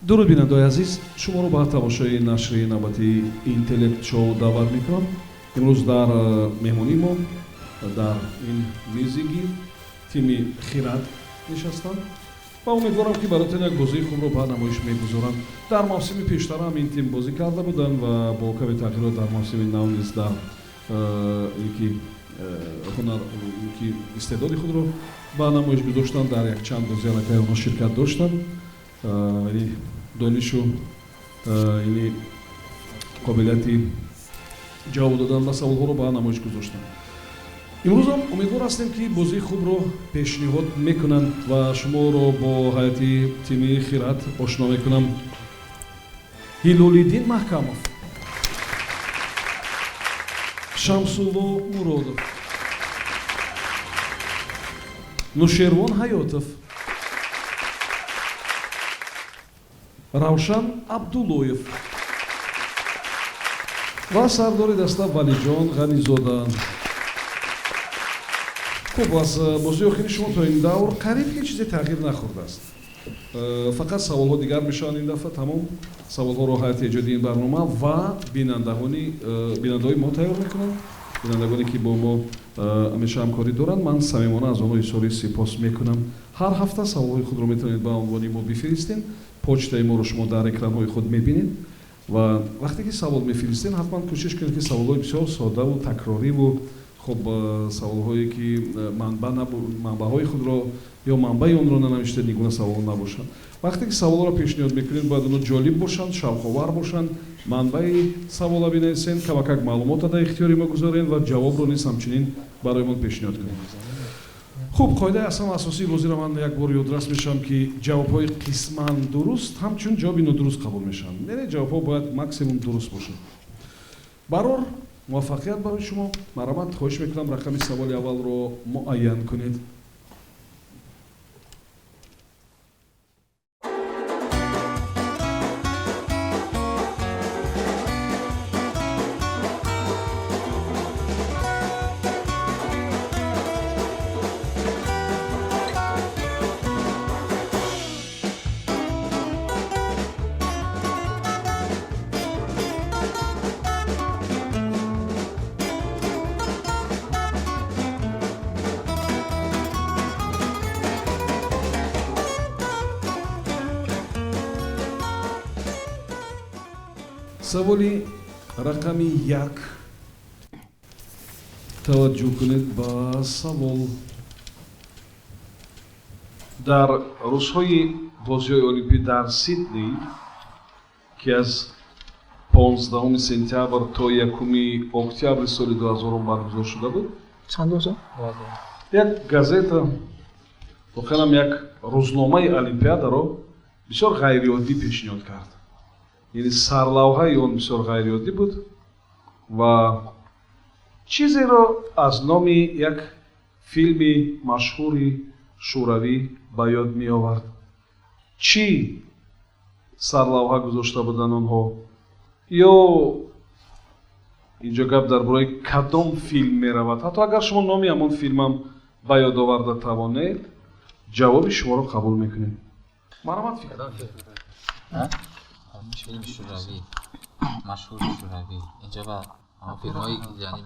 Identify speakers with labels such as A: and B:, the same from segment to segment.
A: Дуруд, бинандаои азиз, шуморо ба тамошои нашри навбатии Интеллект Шоу даъват мекунам. Имрӯз дар меҳмонии мо дар ин мизи гирд тими Хирад нишастанд ва умедворам, ки бароятон як бозии хубро ба намоиш мегузоранд. Дар мавсими пештара ҳам ин тим бозӣ карда буданд ва бо каме тағйирот дар мавсими нав низ дар ки ҳунар ки истеъдоди худро ба намоиш гузоштанд. Дар якчанд бозӣ аллакай онҳо ширкат доштанд, яъне донишу, яъне қобилияти ҷавоб додан ба саволҳоро ба намоиш гузоштанд. Имрӯзам умедвор ҳастем, ки бозии хубро пешниҳод мекунанд ва шуморо бо ҳайати тими Хират ошно мекунам. Ҳилолиддин Маҳкамов, Шамсулло Муродов, Нушервон Ҳаётов, Равшан Абдуллоев ва сардори даста Валиҷон Ғанизода. Хуб, аз бозии охири шумо то ин давр қариб ҳеҷ чизе тағйир нахӯрдааст, фақат саволҳо дигар мешаванд. Ин дафъа тамом саволҳоро ҳайати эҷоди ин барнома ва бинандаҳои мо тайёр мекунанд, бинандагоне, ки бо мо ҳамеша ҳамкорӣ доранд. Ман самимона аз онҳо изҳори сипос мекунам. Ҳар ҳафта саволҳои худро метавонед ба унвони мо бифиристед. Почтаи моро шумо дар экранҳои худ мебинед ва вақте ки савол мефиристед, ҳатман кӯшиш кунед, ки саволҳои бисёр содаву такрориву хуб, саволҳое ки манбаъҳои худро ё манбаи онро нанавиштед, ин гуна саволҳо набошанд. Вақте ки саволҳоро пешниҳод мекунед, бояд онҳо ҷолиб бошанд, шавқовар бошанд. Манбаи савола бинависен, камакак маълумота дар ихтиёри мо гузорен ва ҷавобро низ ҳамчунин барои мо пешниҳод кунед. Хуб, қоидаи аслан асосии бозиро ман як бор ёдрас мешавам, ки ҷавобҳои қисман дуруст ҳамчун ҷавоби нодуруст қабул мешаванд, яъне ҷавобҳо бояд максимум дуруст бошад. Барор муваффақият барои шумо. Марҳамат, хоҳиш мекунам, рақами саволи аввалро муайян кунед. Саволи рақами 1. Таваҷҷӯҳ кунед ба савол. Дар рӯзҳои бозиҳои олимпӣ дар Сидней, ки аз 15 сентябр то 1 октябри соли 2000 баргузор шуда буд, як газета, воқеанам як рӯзномаи олимпиадаро бисёр ғайриоддӣ пешниҳод кард, яъне сарлавҳаи он бисёр ғайриоддӣ буд ва чизеро аз номи як филми машҳури шӯравӣ ба ёд меовард. Чӣ сарлавҳа гузошта буданд онҳо ё инҷо гап дар бораи кадом филм меравад? Ҳатто агар шумо номи ҳамон филмам ба ёд оварда тавонед, ҷавоби шуморо қабул мекунем. Марҳамат, фикр.
B: Филми шӯравӣ, машҳури шӯравӣ, инҷа ба филмҳои, яъне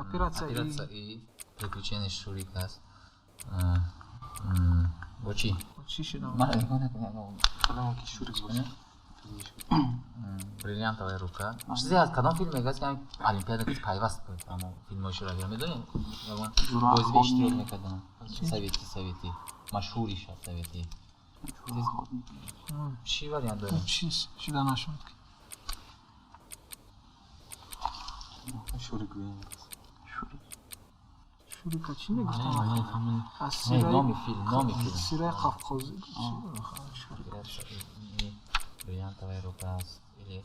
C: Операция
B: И, приключения Шурик аст. Бо чӣ? Ман нигоҳ накунам. Бриллиантовая рука, чизе аз кадом филм мегаст, ки олимпиада пайваст буд? Амо филмҳои шӯравиро медонем, ягон бозӣ иштирок мекарданд, советӣ, машҳури советӣ. Чӣ вариант дорем?
C: Чиз шида нашуд.
B: Шурик.
C: Шурика чӣ мегуфтанд?
B: Номи филм, номи филм.
C: Сираи Қавқозӣ.
B: Бриллиантовая рука аст или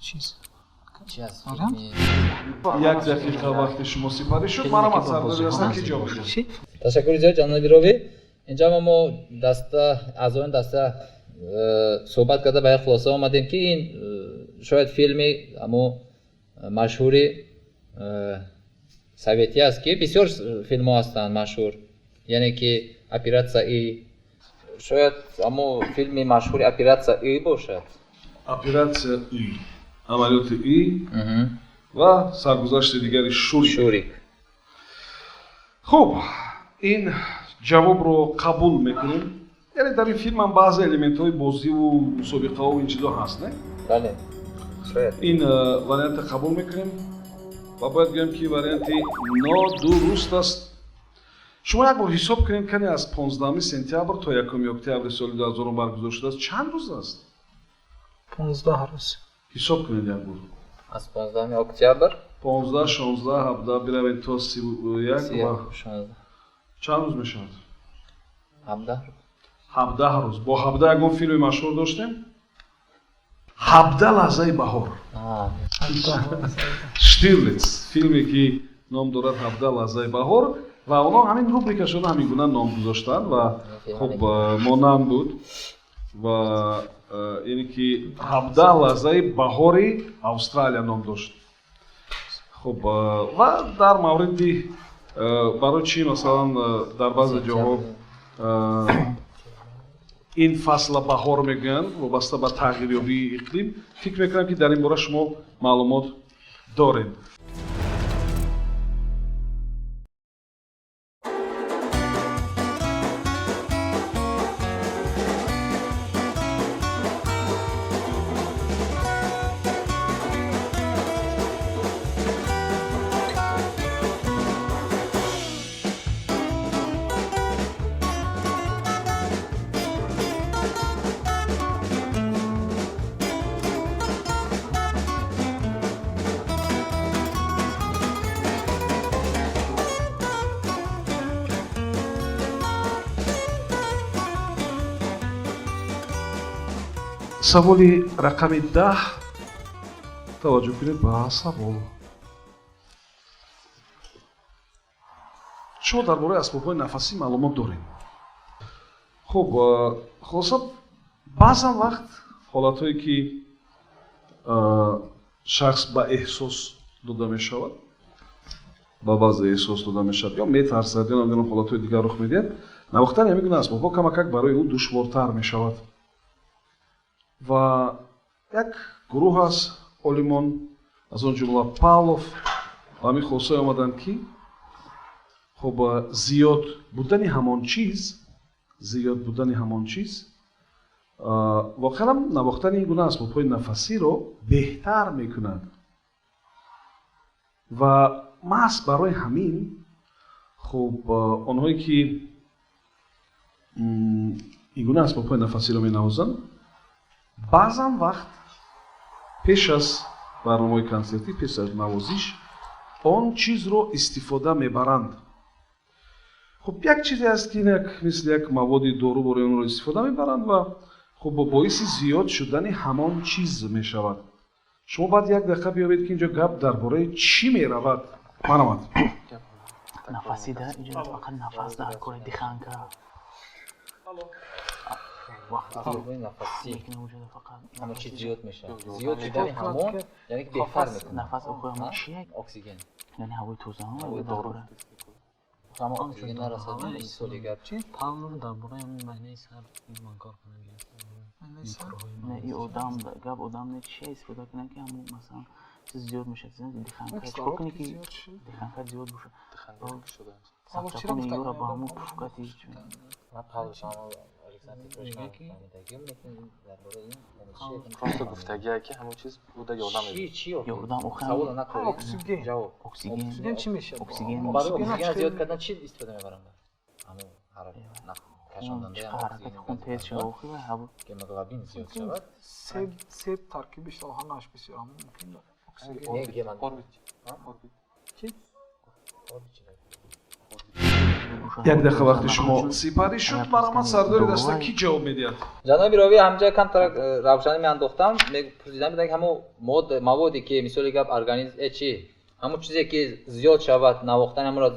C: Чиз.
B: Чи аз филми?
A: Як дақиқа вақти шумо сипарӣ шуд. Марҳамат, сардори ҳастанд, ки ҷавоб медиҳад.
B: Ташаккури зиёд, ҷаноби ровӣ. Инҷа мо даста, аъзоёни даста суҳбат карда, ба як хулоса омадем, ки ин шояд филми амо Машҳури советӣ аст, ки бисёр филмҳо ҳастанд машҳур, яъне ки «Операция И». Шояд ҳамо филми машҳури «Операция И» бошад.
A: «Операция И», «Амалиёти И» ва саргузашти дигари Шурик.
B: Шурик.
A: Хуб, ин ҷавобро қабул мекунем. Яъне дар ин филмам баъзе элементҳои бозиву мусобиқаҳо, ин чизо ҳаст, не?
B: Бале, шояд.
A: Ин варианта қабул мекунем ва бояд гӯям, ки варианти нодуруст аст. Шумо як бор ҳисоб кунед, кане аз 15 сентябр то 1 октябри соли 2000 баргузор шудааст, чанд рӯз аст?
C: 15 рӯз.
A: Ҳисоб кунед як бор.
B: Аз 15 октябр.
A: 15, 16, 17, биравед то 31 ва чанд рӯз мешавад?
B: 17.
A: 17 рӯз. Бо 17 ягон филми машҳур доштем? «17 лаҳзаи баҳор», Штирлиц. Филме, ки ном дорад «17 лаҳзаи баҳор», ва онҳо ҳамин рубрикашонро ҳамин гуна ном гузоштанд ва хуб монанд буд ва яъне ки «17 лаҳзаи баҳори Австралия» ном дошт. Хуб, ва дар мавриди барои чӣ, масалан, дар баъзе ҷоҳо ин фасла баҳор мегӯянд, вобаста ба тағйирёбии иқлим, фикр мекунам, ки дар ин бора шумо маълумот доред. Саволи рақами 10. Таваҷҷӯҳ кунед ба савол. Шумо дар бораи асбобҳои нафасӣ маълумот доред. Хуб, хулоса, баъзан вақт ҳолатҳое, ки шахс ба эҳсос дода мешавад, ба баъзе эҳсос дода мешавад ё метарсад, ё намедонам, ҳолатҳои дигар рух медиҳад, навохтани ҳамин гуна асбобҳо камакак барои ӯ душвортар мешавад. Ва як гурӯҳ аз олимон, аз он ҷумла Павлов, ба ҳамин хулосае омаданд, ки хуб, зиёд будани ҳамон чиз, зиёд будани ҳамон чиз воқеан навохтани ин гуна асбобҳои нафасиро беҳтар мекунад. Ва маҳз барои ҳамин, хуб, онҳое, ки ин гуна асбобҳои нафасиро менавозанд, баъзан вақт пеш аз барномаҳои консертӣ, пеш аз навозиш он чизро истифода мебаранд. Хуб, як чизе аст, ки як мисли як маводи дору бораи онро истифода мебаранд ва хуб, боиси зиёд шудани ҳамон чиз мешавад. Шумо баъд як дақиқа биёбед, ки инҷо гап дар бораи чӣ меравад. Марҳамат.
D: Нафасида инҷо фақат нафас дар кори дыханка.
B: Асбобҳои нафасӣ, ҳама чиз зиёд мешавад, зиёд шудани ҳамон, яъне ки беҳтар мекунад.
D: Нафас охои чие?
B: Оксиген.
D: Яъне ҳавои тоза.
B: Дору. Ҳама оксиген нарасад, мисоли гап.
E: Чи Павлов дар бораи ҳамин майнаи сар ман кор кунам.
D: Не, и одам гап, одам не, чие истифода кунад, ки ҳамон, масалан, чиз зиёд мешавад, дыханка. Чикор кунӣ, ки дыханка зиёд бошад? Саксофони юра ба ҳамон пушкати.
B: Ман Павлов, Александр Петрович фаҳмидагим, лекин дар бораи ин
F: просто гуфтагие, ки ҳамон чиз буда ёрдам
B: медиҳад. Чи
D: ёрдам?
B: Саволо накунед.
C: Оксиген.
B: Ҷавоб.
D: Оксиген.
C: Оксиген чӣ мешавад?
D: Оксиген.
B: Барои оксиген зиёд кардан чӣ истифода мебаранд? Ҳамон кашондандаи
D: ҳаракати хун тез шавад, охи ва ҳаво.
B: Гемоглобин зиёд шавад.
C: Себ таркибиш оҳанаш бисёр, ҳамон мумкин. Оксиген.
B: Не, гемоглобин.
C: Чи?
A: Як дақиқа вақти шумо сипарӣ шуд. Марҳамат, сардори даста, кӣ ҷавоб медиҳад?
B: Ҷаноби ровӣ, ҳамҷа камтар равшанӣ меандохтам, пурсидам будам, ки ҳамон маводе, ки мисоли гап организм чи ҳамон чизе, ки зиёд шавад, навохтани ҳамонро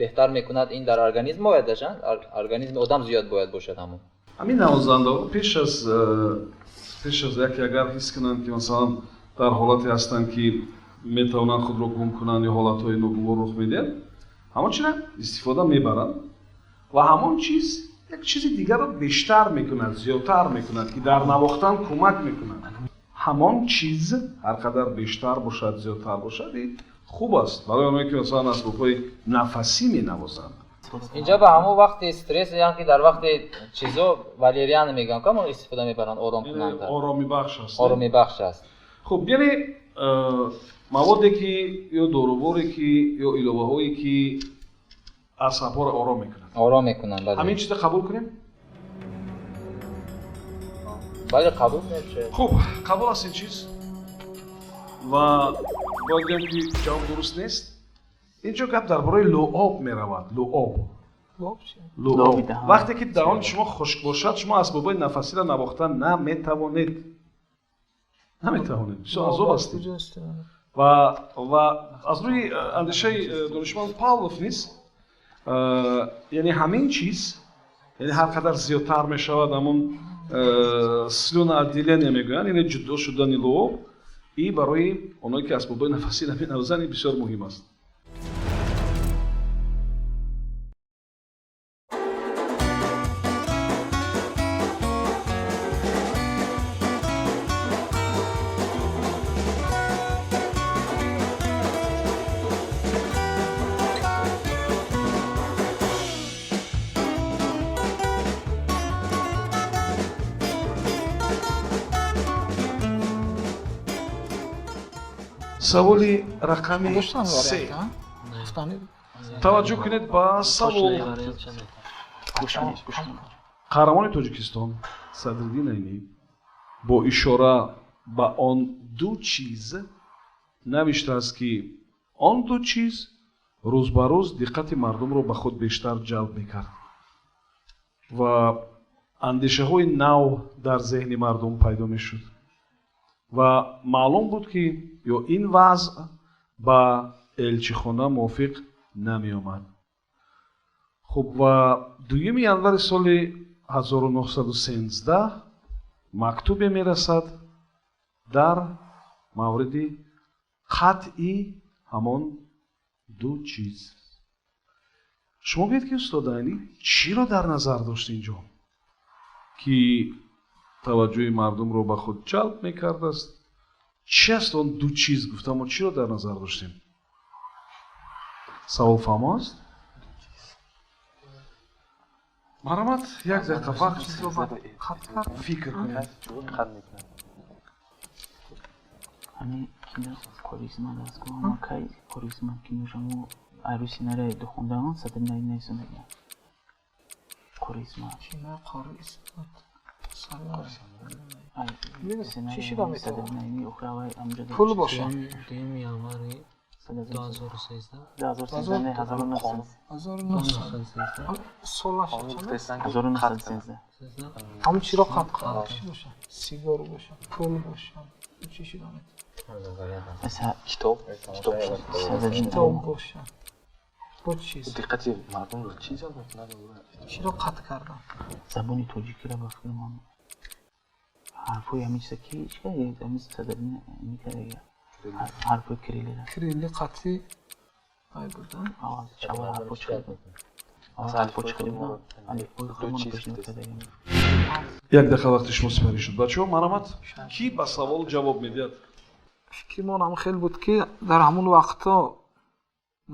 B: беҳтар мекунад, ин дар организм бояд бошад, организми одам зиёд бояд бошад ҳамон.
A: Ҳамин навозандаҳо пеш аз яке агар ҳис кунанд, ки масалан дар ҳолате ҳастанд, ки метавонанд худро гум кунанд ё ҳолатҳои ногувор рух медиҳад, ҳамон чизро истифода мебаранд ва ҳамон чиз як чизи дигарро бештар мекунад, зиёдтар мекунад, ки дар навохтан кӯмак мекунад. Ҳамон чиз ҳар қадар бештар бошад, зиёдтар бошад, хуб аст барои онҳое ки масалан асбобҳои нафасӣ менавозанд.
B: Инҷа ба ҳамон вақти стресс, яъне ки дар вақти чизо валериан мегӯям, ки ҳамон истифода мебаранд, оромкунанда.
A: Оромибахш аст.
B: Оромибахш аст.
A: Хуб, яъне маводе ки ё доруворе ки ё иловаҳое ки асабҳоро ором мекунанд.
B: Ором мекунанд, бале.
A: Ҳамин чизро қабул кунем?
B: Бале, қабул мешавад.
A: Хуб, қабул аст ин чиз ва бояд гӯям ки ҷавоб дуруст нест. Инҷо гап дар бораи луоб меравад. Луоб. Луоб. Вақте ки даҳони шумо хушк бошад, шумо асбобҳои нафасиро навохта наметавонед. Наметавонед. Бисёр азоб ҳастед. Ва аз рӯи андешаи донишманд Павлов низ, яъне ҳамин чиз, яъне ҳар қадар зиёдтар мешавад ҳамон слюноотделение мегӯянд, яъне ҷудо шудани луоб, и барои онҳое ки асбобҳои нафасӣ наменавозанд бисёр муҳим аст. Саволи рақами се. Таваҷҷӯҳ кунед ба савол. Қаҳрамони Тоҷикистон Садриддин Айнӣ бо ишора ба он ду чиз навиштааст, ки он ду чиз рӯз ба рӯз диққати мардумро ба худ бештар ҷалб мекард ва андешаҳои нав дар зеҳни мардум пайдо мешуд ва маълум буд, ки ё ин вазъ ба элчихона мувофиқ намеомад. Хуб, ва 2 январи соли 1913 мактубе мерасад дар мавриди қатъи ҳамон ду чиз. Шумо гӯед ки устод Айнӣ чиро дар назар дошт инҷо, ки таваҷҷӯҳи мардумро ба худ ҷалб мекардааст? Чи аст он ду чиз гуфта мо чиро дар назар доштем? Савол фаҳмо аст? Марҳамат, як дақиқа вақт фикр кунед.
D: Ҳамин кино Қорисман аст, ма кай Қорисман киношамо айрӯи сценария духондаам, Садриддин Айнӣ нависонда. Қорисман.
C: Кино Қорисман.
D: Чӣ шуда метавонад?
C: Пул бошад.
E: 2 январи 2013.
D: 2013 1913.
C: Солаш чанд?
D: 1913.
C: Ҳамон чиро қатъ кард? Чӣ бошад? Сигор бошад, пул бошад. Чӣ шуда метавонад?
F: Китоб.
C: Китоб бошад. Бо чиз?
F: Диққати мардумро чӣ ҷалб мекунад?
C: Чиро қатъ кардам?
D: Забони тоҷикиро ба фикр ман ҳарфҳои ҳамин чиза ки чӣ кард? Ҳамин Садриддин Айнӣ карда. Ҳарфҳои кириллиро.
C: Кирилли қатъи ай буд,
D: а? Аввал ҳарфҳо чӣ буд? Аввал ҳарфҳо чӣ буд? Алифбои худамон пешниҳод карда.
A: Як дақиқа вақти шумо сипарӣ шуд. Бачаҳо, марҳамат, кӣ ба савол ҷавоб медиҳад?
C: Фикри мон ҳам хел буд, ки дар ҳамон вақтҳо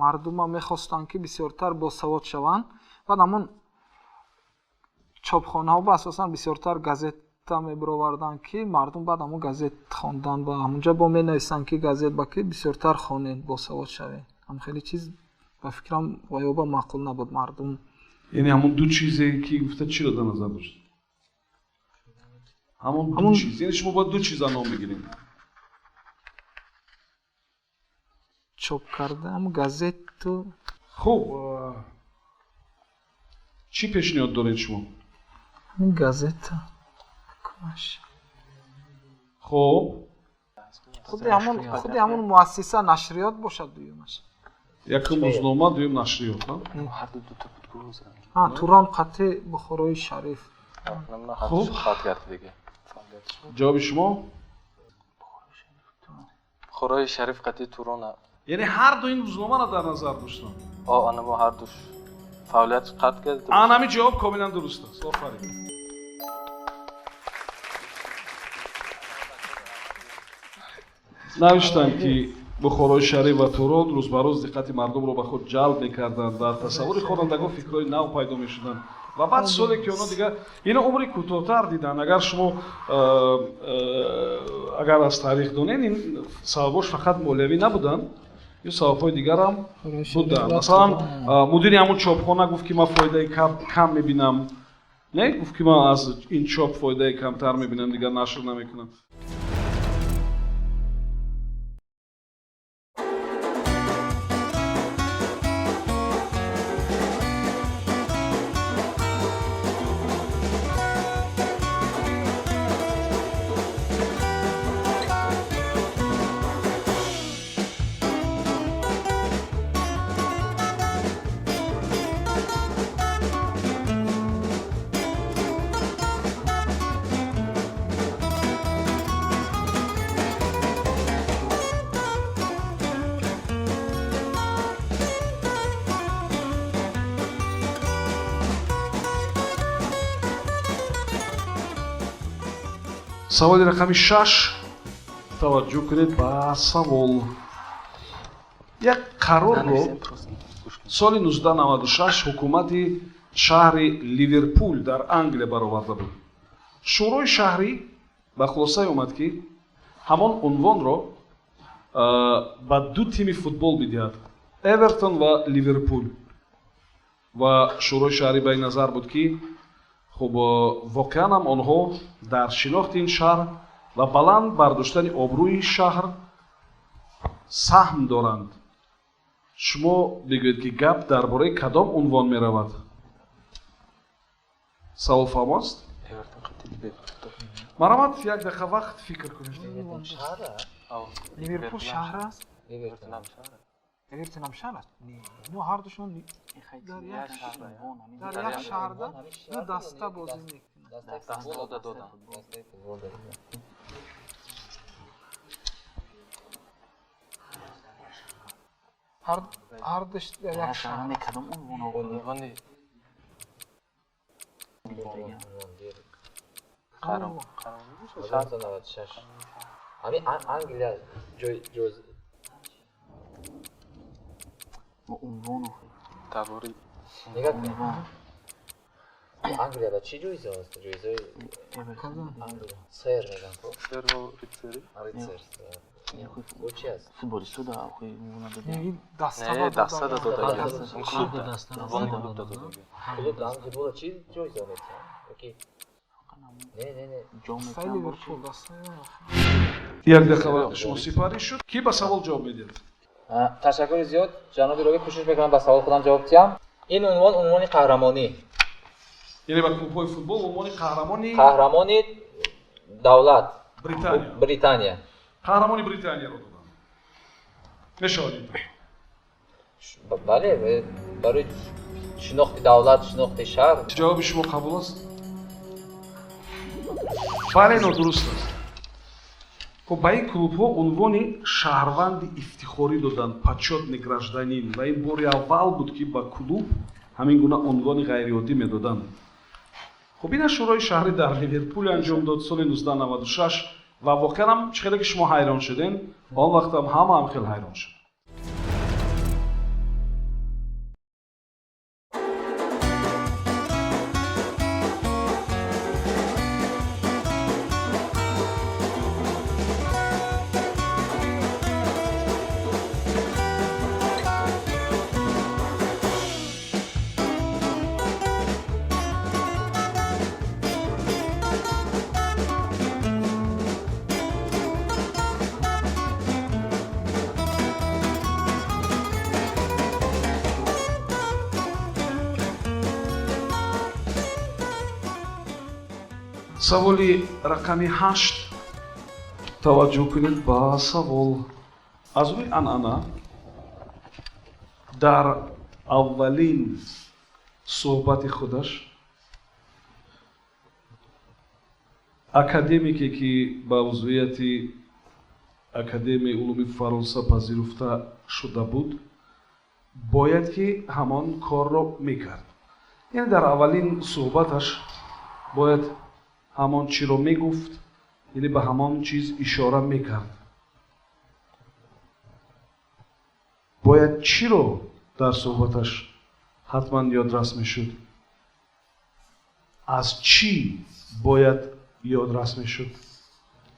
C: мардумам мехостанд, ки бисёртар босавод шаванд. Баъд ҳамон чопхонаҳо ба асосан бисёртар газета мебироварданд, ки мардум баъд ҳамон газет хондан ва ҳамонҷа бо менависанд, ки газет ба ки бисёртар хонед, босавод шавед. Ҳам хеле чиз ба фикрам ваёба маъқул набуд мардум.
A: Яъне ҳамон ду чизе ки гуфта чиро дар назар дошт? Ҳамон ду чиз. Яъне шумо бояд ду чиза ном бигиред.
C: Чоп кардам газету.
A: Хуб, чӣ пешниҳод доред шумо?
C: Газета. Кумаш.
A: Хуб.
C: Худи ҳамон муассиса нашриёт бошад дуюмаш.
A: Якум рӯзнома, дуюм нашриёт, ҳа?
F: Ҳар ду дута буд гӯз.
C: Ҳа, Турон қатъи Бухорои Шариф.
A: Хуб. Ҷавоби шумо?
F: Бухорои Шариф қати Турона.
A: Яъне ҳар ду ин рӯзномаро дар назар доштанд.
F: Анамо ҳар душ фаъолият қатъ кард.
A: Анами ҷавоб комилан дуруст аст. Офарин. Навиштанд, ки Бухорои Шариф ва Турон рӯз ба рӯз диққати мардумро ба худ ҷалб мекарданд ва тасаввури хонандагон фикрҳои нав пайдо мешуданд. Ва баъд соле ки онҳо дигар ино умри кӯтоҳтар диданд. Агар шумо агар аз таърих донед, ин сабабҳош фақат молиявӣ набуданд, ё сабабҳои дигарам буданд. Масалан, мудири ҳамун чопхона гуфт, ки ман фоидаи кам мебинам. Не, гуфт, ки ман аз ин чоп фоидаи камтар мебинам, дигар нашр намекунам. Саволи рақами 6. Таваҷҷӯҳ кунед ба савол. Як қарорро соли 1996 ҳукумати шаҳри Ливерпул дар Англия бароварда буд. Шӯрои шаҳрӣ ба хулосае омад, ки ҳамон унвонро ба ду тими футбол бидиҳад: Эвертон ва Ливерпул. Ва шӯрои шаҳрӣ ба ин назар буд, ки хуб, воқеан ҳам онҳо дар шинохти ин шаҳр ва баланд бардоштани обрӯи шаҳр саҳм доранд. Шумо бигӯед, ки гап дар бораи кадом унвон меравад? Савол фаҳмост? Марҳамат, як дақиқа вақт фикр кунед.
C: Ливерпул шаҳр аст? Эвертон ҳам шаҳр аст? Не, ҳар душон дар як шаҳрда ду даста бозӣ мекунанд. Ҳар душ дар як шаҳр.
D: Кадом унвон?
B: Ҳамин Англия ҷой
D: унвон
F: Табори.
B: Нигоҳ кунед. Англияда чӣ ҷоиза аст? Ҷоизаи Англия. Сер мегӯянд, ко?
F: Сер ва ритсери.
B: Ритсер. О чи аст?
D: Футболистҳо да охи унвона доданд.
C: Не, даста
F: Не, даста да додаги.
E: Клуб даста
F: Унвони клуб да додаги.
B: Клуб да футбола чӣ ҷоиза метиҳанд? Ёки Не, не, не.
C: Дастаи Ливерпул, дастаи
A: Як дақиқа вақти шумо сипарӣ шуд. Кӣ ба савол ҷавоб медиҳад?
B: Ташаккури зиёд, ҷаноби ровӣ. Кӯшиш мекунам ба савол худам ҷавоб диҳам. Ин унвон унвони қаҳрамонӣ.
A: Яъне ба клубҳои футбол унвони
B: қаҳрамони давлат
A: Британия.
B: Британия.
A: Қаҳрамони Британияро доданд. Мешавад ин?
B: Бале, барои шинохти давлат, шинохти шаҳр.
A: Ҷавоби шумо қабул аст? Бале, нодуруст аст. Хуб, ба ин клубҳо унвони шаҳрванди ифтихорӣ доданд, почётный гражданин, ва ин бори аввал буд, ки ба клуб ҳамин гуна унвони ғайриоддӣ медоданд. Хуб, ина шӯрои шаҳрӣ дар Ливерпул анҷом дод соли 1996 ва воқеан ҳам чӣ хеле ки шумо ҳайрон шудем, он вақтам ҳама ҳам хеле ҳайрон шуд. Саволи рақами 8. Таваҷҷӯҳ кунед ба савол. Аз рӯи анъана дар аввалин суҳбати худаш академике, ки ба узвияти Академияи улуми Фаронса пазируфта шуда буд, бояд ки ҳамон корро мекард. Яъне дар аввалин суҳбаташ бояд ҳамон чиро мегуфт, яъне ба ҳамон чиз ишора мекард. Бояд чиро дар суҳбаташ ҳатман ёдрас мешуд? Аз чӣ бояд ёдрас мешуд?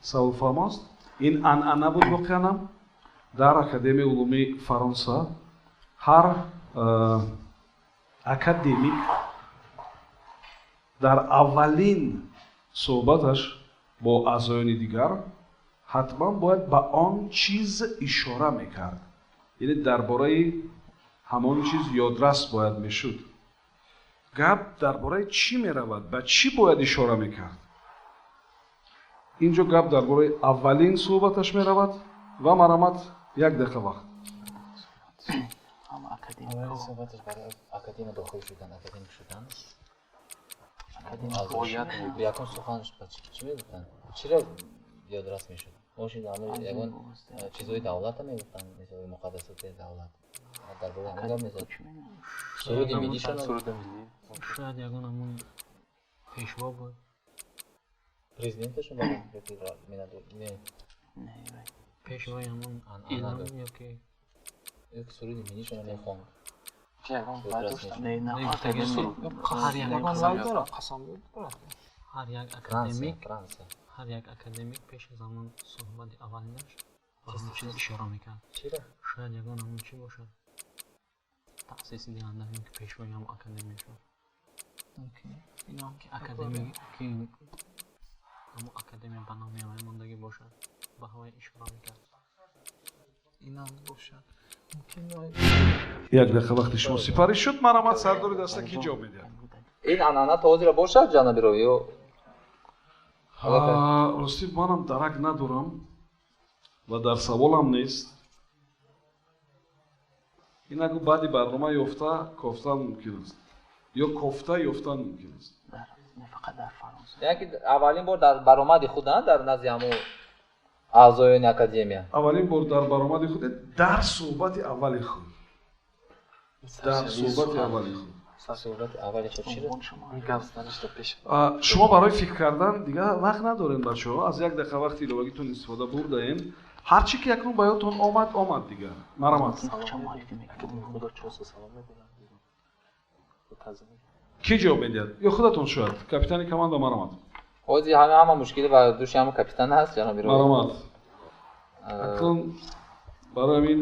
A: Савол фаҳмост? Ин анъана буд воқеанам дар Академияи улуми Фаронса. Ҳар академик дар аввалин суҳбаташ бо аъзоёни дигар ҳатман бояд ба он чиз ишора мекард, яъне дар бораи ҳамон чиз ёдрас бояд мешуд. Гап дар бораи чӣ меравад? Ба чӣ бояд ишора мекард? Инҷо гап дар бораи аввалин суҳбаташ меравад ва марамат як дақиқа вақт.
B: Аввалин суҳбаташ барои академия дохил шудан, академик шудан. Якум суханаш ба чӣ мегуфтанд? Чиро ёдрас мешуд? Бошид ягон чизҳои давлата мегуфтанд, мисоли муқаддасоти давлат. Дар бораи ҳамин гап мезад. Суруди миллишон.
E: Шояд ягон ҳамон пешво буд.
B: Президенташон не.
E: Пешвои ҳамон илм ёки
B: суруди миллишон мехонд.
E: Ҳар як академик, ҳар як академик пеш аз ҳамон суҳбати аввалинаш ба ҳамон чиз ишора мекард. Шояд ягон ҳамон чӣ бошад, таъсиси диҳанда ки пешвои ҳамон академия шуд. Ки академик ки ҳамон академия ба номи ҳамаи мондагӣ бошад, ба ҳамаи ишора мекард.
C: Инам бошад.
A: Як дақиқа вақти шумо сипарӣ шуд. Марамат сардори даста ки ҷавоб медиҳад?
B: Ин анъана то ҳозира бошад, ҷаноби ро, ё?
A: Ростӣ манам дарак надорам ва дар саволам нест. Инагу баъди барнома ёфта кофтан мумкин аст ё кофта ёфтан мумкин аст.
B: Яъне ки аввалин бор дар баромади худ, дар назди ҳамон аъзоёни академия.
A: Аввалин бор дар баромади худ, дар суҳбати аввали худ. Дар суҳбати аввали худ.
B: Суҳбати аввали худ чиро?
A: Шумо барои фикр кардан дигар вақт надорем, бачаҳо. Аз як дақиқа вақти иловагитон истифода бурдаем. Ҳар чӣ ки якнун ба ёдтон омад, омад дигар. Марамат. Кӣ ҷавоб медиҳад? Ё худатон шояд. Капитани команда марамат.
B: Ҳозир ҳама мушкили ва души ҳама капитан ҳаст, ҷаноби ро.
A: Марамат. Акнун барои ҳамин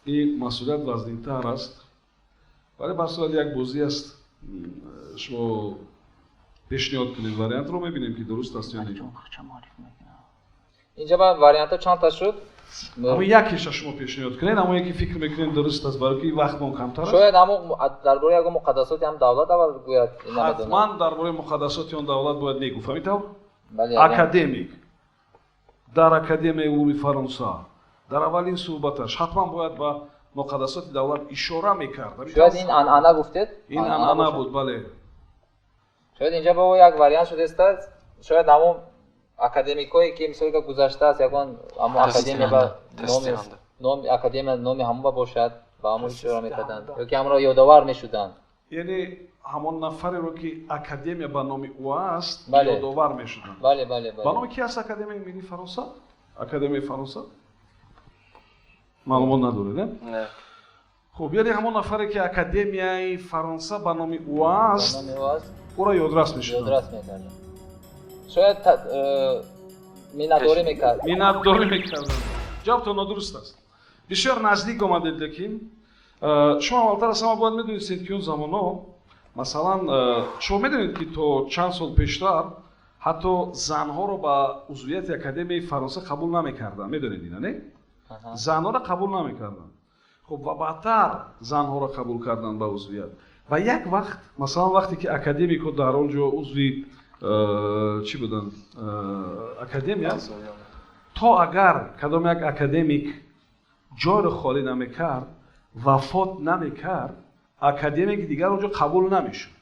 A: ин масъулият вазнинтар аст. Вале ба сурат як бозӣ аст. Шумо пешниҳод кунед вариантро, мебинем ки дуруст аст ё не.
B: Инҷа ба вариантҳо чанд та шуд?
A: Ҳамон якеша шумо пешниҳод кунед, ҳамон яке фикр мекунед дуруст аст, барои ки вақтмон камтар аст.
B: Шояд ҳамон дар бораи ягон муқаддасоти ҳам давлат аввал гӯяд.
A: Ҳатман дар бораи муқаддасоти он давлат бояд мегуфт. Ҳамин тавр? Академик дар Академияи улуми Фаронса дар аввалин суҳбаташ ҳатман бояд ба муқаддасоти давлат ишора мекард.
B: Шояд ин анъана гуфтед?
A: Ин анъана буд, бале.
B: Шояд инҷа бо як вариант шудааст, шояд ҳамон академикое ки мисол гузаштааст, ягон ҳамон академия ба номи академия номи ҳамон ба бошад, ба ҳамон ишора мекарданд ё ки ҳамонро ёдовар мешуданд.
A: Яъне ҳамон нафареро ки академия ба номи ӯ аст, ёдовар мешуданд.
B: Бале, бале, бале.
A: Ба номи ки аст Академияи миллии Фаронса? Академияи Фаронса? Маълумот надоред, не?
F: Не.
A: Хуб, яъне ҳамон нафаре ки Академияи Фаронса ба номи ӯ аст, ӯро ёдрас мешуданд.
B: Ёдрас мекарданд. Шояд миннатдорӣ мекард.
A: Миннатдорӣ мекарданд. Ҷавобтон нодуруст аст. Бисёр наздик омадед, лекин шумо аввалтар аз ҳама бояд медонистед ки он замонҳо, масалан, шумо медонед ки то чанд сол пештар ҳатто занҳоро ба узвияти Академияи Фаронса қабул намекарданд. Медонед ина, не? Занҳоро қабул намекарданд. Хуб, ва баъдтар занҳоро қабул карданд ба узвият. Ва як вақт, масалан, вақте ки академикҳо дар он ҷо узви чӣ буданд, академия, то агар кадом як академик ҷойро холӣ намекард, вафот намекард, академики дигар он ҷо қабул намешуд.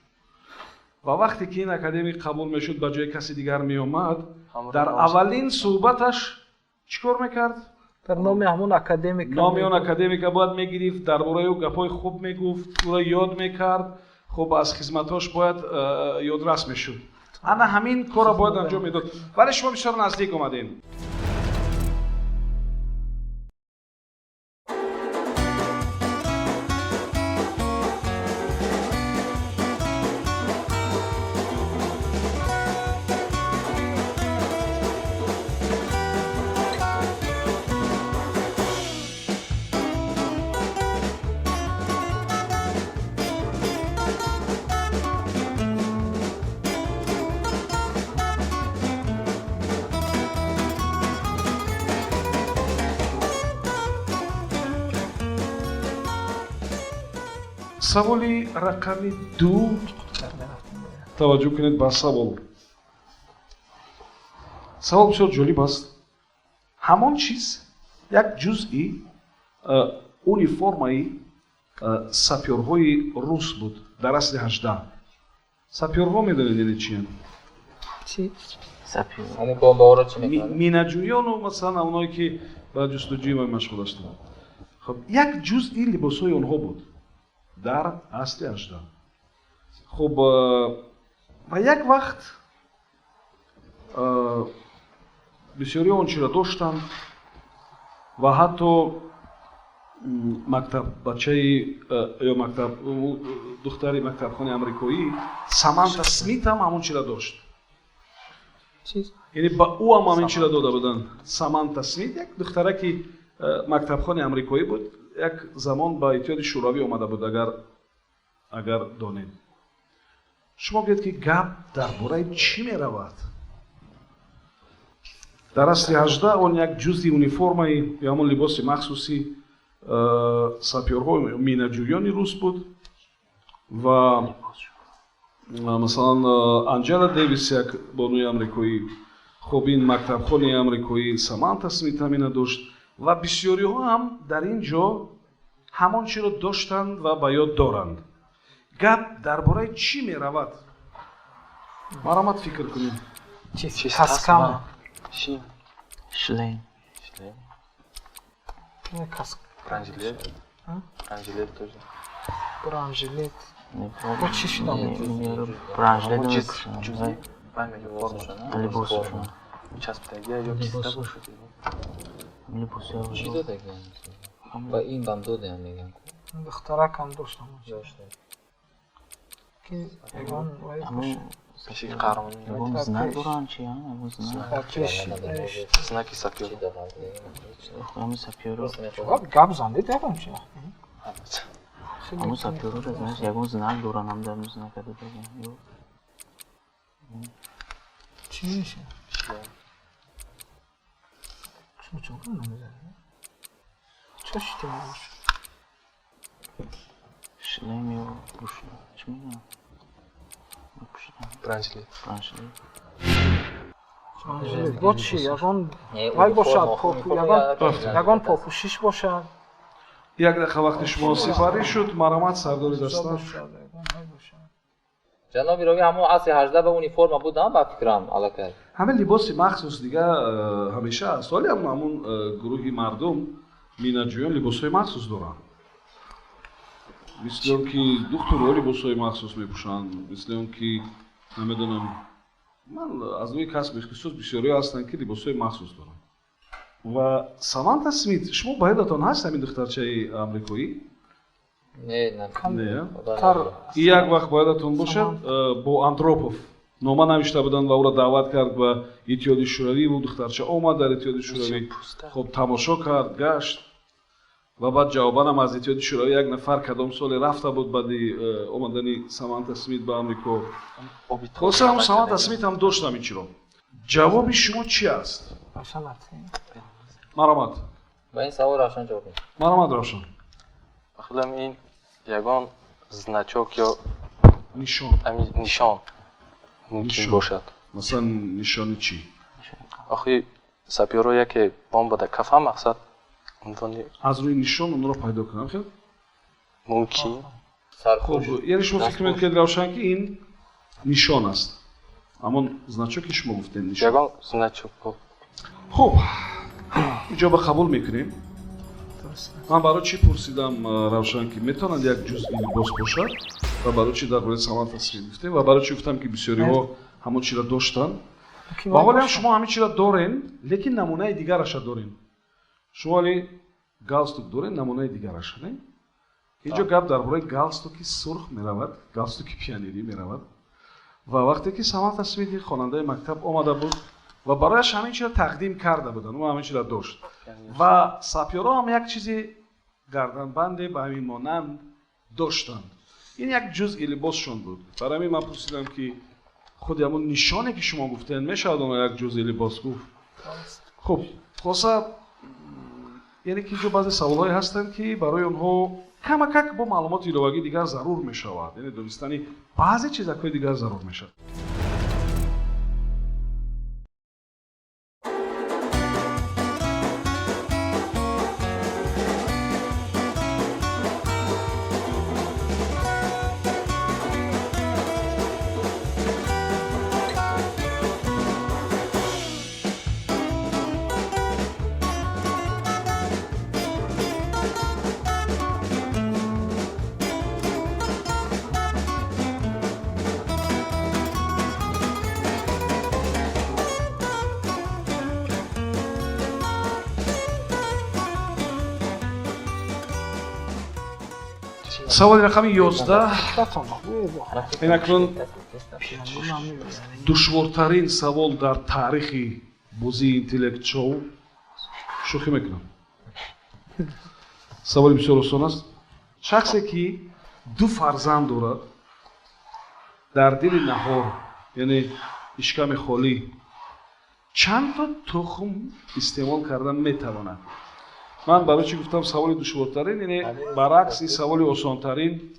A: Ва вақте ки ин академик қабул мешуд, ба ҷои каси дигар меомад, дар аввалин суҳбаташ Чӣ кор мекард?
C: Дар номи ҳамон академика.
A: Номи он академика бояд мегирифт, дар бораи ӯ гапҳои хуб мегуфт, ӯро ёд мекард, хуб аз хизматҳош бояд ёдрас мешуд. Ана ҳамин корро бояд анҷом медод. Вале шумо бисёр наздик омадем. Саволи рақами 2. Таваҷҷӯҳ кунед ба савол. Савол бисёр ҷолиб аст. Ҳамон чиз як ҷузъи униформаи сапёрҳои рус буд дар асри 18. Сапёрҳо медонед яъне чиянд? Минаҷӯёну масалан оное ки ба ҷустуҷӯи машғул ҳастанд. Хоб, як ҷузъи либосҳои онҳо буд дар асри 18. Хуб, ва як вақт бисёриҳо он чиро доштанд ва ҳатто мактаббачаи ё мактаб духтари мактабхони амрикоӣ Саманта Смит ҳам ҳамон чиро дошт. Яъне ба ӯ ҳам ҳамин чиро дода буданд. Саманта Смит як духтараки мактабхони амрикоӣ буд, як замон ба Иттиҳоди Шӯравӣ омада буд, агар донед. Шумо гӯед ки гап дар бораи чӣ меравад? Дар асри 18 он як ҷузъи униформаи ё ҳамон либоси махсуси сапёрҳо минаҷӯёни рус буд ва масалан Анҷела Дэвис як бонуи амрикоӣ, хуб ин мактабхони амрикоӣ Саманта Смит ҳамина дошт ва бисёриҳо ҳам дар ин ҷо ҳамон чиро доштанд ва ба ёд доранд. Гап дар бораи чӣ меравад? Маромад фикр кунем.
C: Каскама.
D: Шлем.
F: Бронежилет. Бронежилет тоже.
C: Бронежилет. Бо чӣ шуда?
D: Бронежилет. Либосашон.
F: Часпидаги ё киста бошад.
B: Чӣ додагиам? Ба ин бам додем мегам.
C: Духтаракам доштам. Ки ягон
F: пеши қаҳрамонӣ
D: ягон знак доранд чи? Ягон знак.
F: Знаки сапёр.
D: Ҳамин сапёро.
C: Гап зандед ягон чи?
D: Ҳамун сапёро знаешь ягон знак доранд ҳам дар знака додагиам. Ё
C: чӣ мешавад? Шумо чӣ кор намезанед? Чӣ шуд?
D: Шлем ё пӯшида. Чӣ мегӯям?
F: Бронежилет.
D: Бронежилет.
C: Бронежилет. Бо чӣ? Ягон вай бошад, ягон попӯшиш бошад.
A: Як дақиқа вақти шумо сипарӣ шуд. Маромад сардори даста.
B: Ҷаноби Ровӣ, ҳамон асри 18 ба униформа буд, ба фикрам аллакай.
A: Ҳамин либоси махсус дига ҳамеша аст. Ҳоле ҳам ҳамон гурӯҳи мардум минаҷӯён либосҳои махсус доранд. Мисли он ки духтурҳо либосҳои махсус мепӯшанд, мисли он ки намедонам, ман аз рӯи касби ихтисос бисёриҳо ҳастанд ки либосҳои махсус доранд. Ва Саманта Смит, шумо ба ёдатон ҳаст ҳамин духтарчаи амрикоӣ?
B: Не, не.
A: Як вақт ба ёдатон бошад, бо Андропов нома навишта буданд ва ӯро даъват кард ба Иттиҳоди Шӯравӣ. Ӯ духтарча омад дар Иттиҳоди Шӯравӣ, хуб тамошо кард, гашт ва баъд ҷавобанам аз Иттиҳоди Шӯравӣ як нафар кадом соле рафта буд баъди омадани Саманта Смит ба Амрико. Хулоса ҳам Саманта Смит ҳам дошт ҳамин чиро. Ҷавоби шумо чӣ аст? Маромад.
B: Ба ин савол Равшан ҷавоб медиҳад.
A: Маромад, Равшан.
F: Худам ин ягон значок ё
A: нишон.
F: Нишон мумкин бошад.
A: Масалан нишони чӣ?
F: Охи сапёро яке бомба дар кафа мақсад
A: аз рӯи нишон онро пайдо кунам хел?
F: Мумкин.
A: Хуб, яъне шумо фикр мекунед, Равшан, ки ин нишон аст. Ҳамон значок ки шумо гуфтед нишон.
F: Ягон значок.
A: Хуб, Иҷоба қабул мекунем. Ман барои чӣ пурсидам, Равшан, ки метавонад як ҷузъи либос бошад, ва барои чӣ дар бораи Саманта Смит гуфтем, ва барои чӣ гуфтам, ки бисёриҳо ҳамон чиро доштанд. Ва ҳоле ҳам шумо ҳамин чиро дорен, лекин намунаи дигараша дорем. Шумо ҳали галстук дорен, намунаи дигараша, не? Инҷо гап дар бораи галстуки сурх меравад, галстуки пионерӣ меравад. Ва вақте ки Саманта Смити хонандаи мактаб омада буд ва барояш ҳамин чиро тақдим карда буданд, ӯ ҳамин чиро дошт. Ва сапёрҳо ҳам як чизи гарданбанде ба ҳамин монанд доштанд. Ин як ҷузъи либосшон буд. Барои ҳамин ман пурсидам, ки худи ҳамон нишоне, ки шумо гуфтед, мешавад оно як ҷузъи либос гуфт. Хуб, хулоса, яъне ки инҷо баъзе саволҳое ҳастанд, ки барои онҳо камакак бо маълумоти иловагии дигар зарур мешавад, яъне донистани баъзе чизакҳои дигар зарур мешавад. Саволи рақами 11. Ин акнун душвортарин савол дар таърихи бозии интеллект шоу. Шӯхӣ мекунам. Саволи бисёр осон аст. Шахсе ки ду фарзанд дорад, дар дили наҳор, яъне ишками холӣ, чанд то тухм истеъмол карда метавонад? Ман барои чӣ гуфтам саволи душвортарин, яъне баръакс ин саволи осонтарин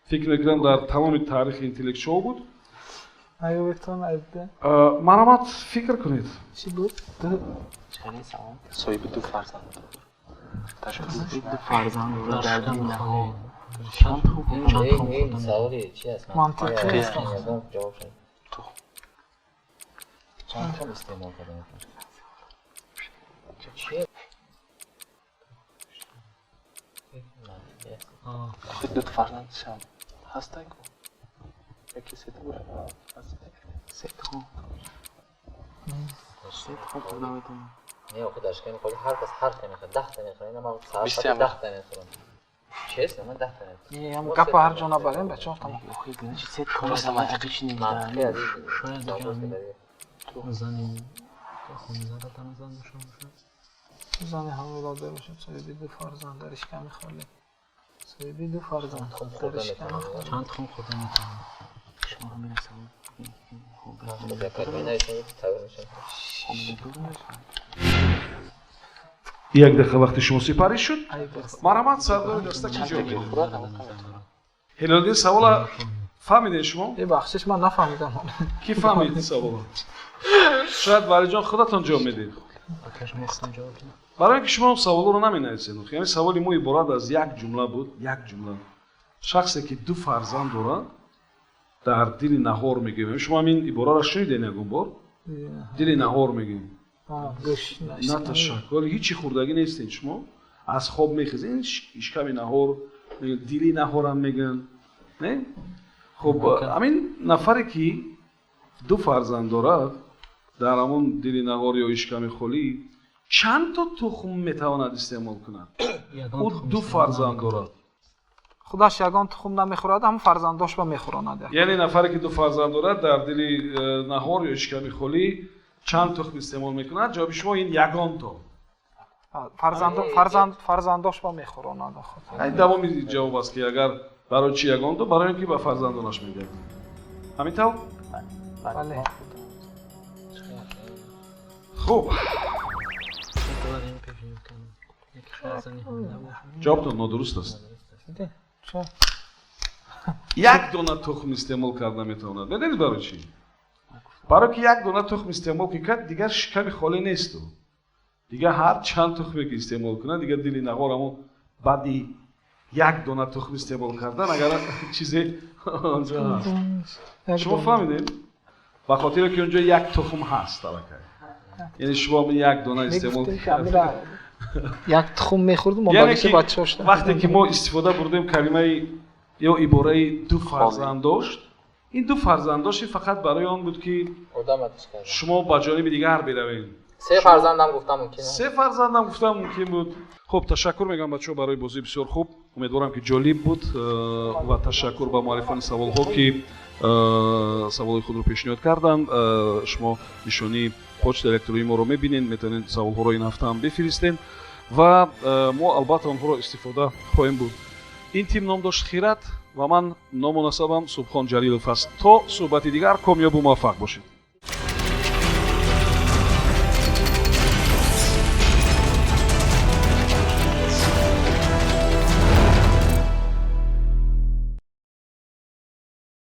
A: фикр мекунам дар тамоми таърихи интеллект шоу буд. Марҳамат, фикр кунед.
D: Чӣ буд?
F: Соҳиби ду фарзанд.
D: Ду фарзанд дорад дар дили наҳор.
B: Саволи чи аст?
C: Мантиқӣ аст.
B: Чанд тухм истеъмол карда метавонад? Чи?
F: Ду фарзанд шам ҳастай ку? Яки се бошад.
D: Се тухм. Се тухм хӯрда метавонад.
B: Не, охи дар шиками холӣ ҳар кас ҳар та мехӯрад, 10 та мехӯрад. Ина ман саат 10 та мехӯрам. Честно, ман 10 та мехӯрам.
C: Не, ҳам гапа ҳар ҷо набарем, бачаҳо, тамом.
D: Охи, значит, се тухм обычный
E: шояд зани хонзада танзан дошта бошад.
C: Зани ҳомила бошад, соҳиби ду фарзанд дар шиками холӣ. Соҳиби ду фарзанд дар шиками холӣ.
E: Чанд тухм хӯрда метавонад?
D: Шуморо мерасам.
A: Як дақиқа вақти шумо сипарӣ шуд. Марҳамат, сардори даста ки ҷо медиҳад? Ҳилолиддин, савола фаҳмидед шумо?
C: Е, бахшиш, ман нафаҳмидам.
A: Кӣ фаҳмид савола? Шояд Валиҷон худатон ҷавоб медиҳед. Барои ки шумо саволҳоро наменависед. Яъне саволи мо иборат аз як ҷумла буд, як ҷумла. Шахсе ки ду фарзанд дорад, дар дили наҳор мегӯем. Шумо ҳамин ибораро шунидед ягон бор? Дили наҳор мегӯем. На ташаккур, ҳечи хӯрдагӣ нестед шумо. Аз хоб мехезед, ишками наҳор, дили наҳорам мегӯянд. Не? Хуб, ҳамин нафаре ки ду фарзанд дорад, дар ҳамон дили наҳор ё ишками холӣ чанд то тухм метавонад истеъмол кунад? Ӯ ду фарзанд дорад.
C: Худаш ягон тухм намехӯрад, ҳамон фарзандош ба мехӯронад.
A: Яъне нафаре ки ду фарзанд дорад, дар дили наҳор ё ишками холӣ чанд тухм истеъмол мекунад? Ҷавоби шумо ин ягон то.
C: Фарзандош ба мехӯронад.
A: Ин давоми ҷавоб аст, ки агар барои чӣ ягон то, барои ин ки ба фарзандонаш мегӯяд. Ҳамин тавр?
C: Бале.
A: Хуб. Ҷавобтон нодуруст аст. Як дона тухм истеъмол карда метавонад. Медонед барои чӣ? Барои ки як дона тухм истеъмол ки кард, дигар шиками холӣ несту. Дигар ҳар чанд тухме ки истеъмол кунад, дигар дили наҳор ҳамон баъди як дона тухм истеъмол кардан, агар чизе онҷо ҳаст. Шумо фаҳмидед? Ба хотире ки онҷо як тухм ҳаст аллакай. Яъне шумо ҳамин як дона истеъмол
C: Мегуфтем, ки ҳамира як тухм мехӯрдум,
A: Яъне
C: мондагиша
A: ки
C: бачаҳо шуда.
A: Вақте ки мо истифода бурдем калимаи ё ибораи ду фарзанд дошт, ин ду фарзанд дошти фақат барои он буд, ки
B: Одам атиш кард.
A: шумо ба ҷониби дигар биравед.
B: Се фарзандам гуфтам мумкин аст.
A: Се фарзандам гуфтам мумкин буд. Хуб, ташаккур мегӯям, бачаҳо, барои бозии бисёр хуб. Умедворам, ки ҷолиб буд, ва ташаккур ба муаллифони саволҳо, ки саволҳои худро пешниҳод карданд. Шумо нишонии почтаи электронии моро мебинед, метавонед саволҳоро ин ҳафта ҳам бифиристед ва мо албатта онҳоро истифода хоҳем бурд. Ин тим ном дошт Хират ва ман ному насабам Субҳон Ҷалилов аст. То суҳбати дигар комёбу муваффақ бошед.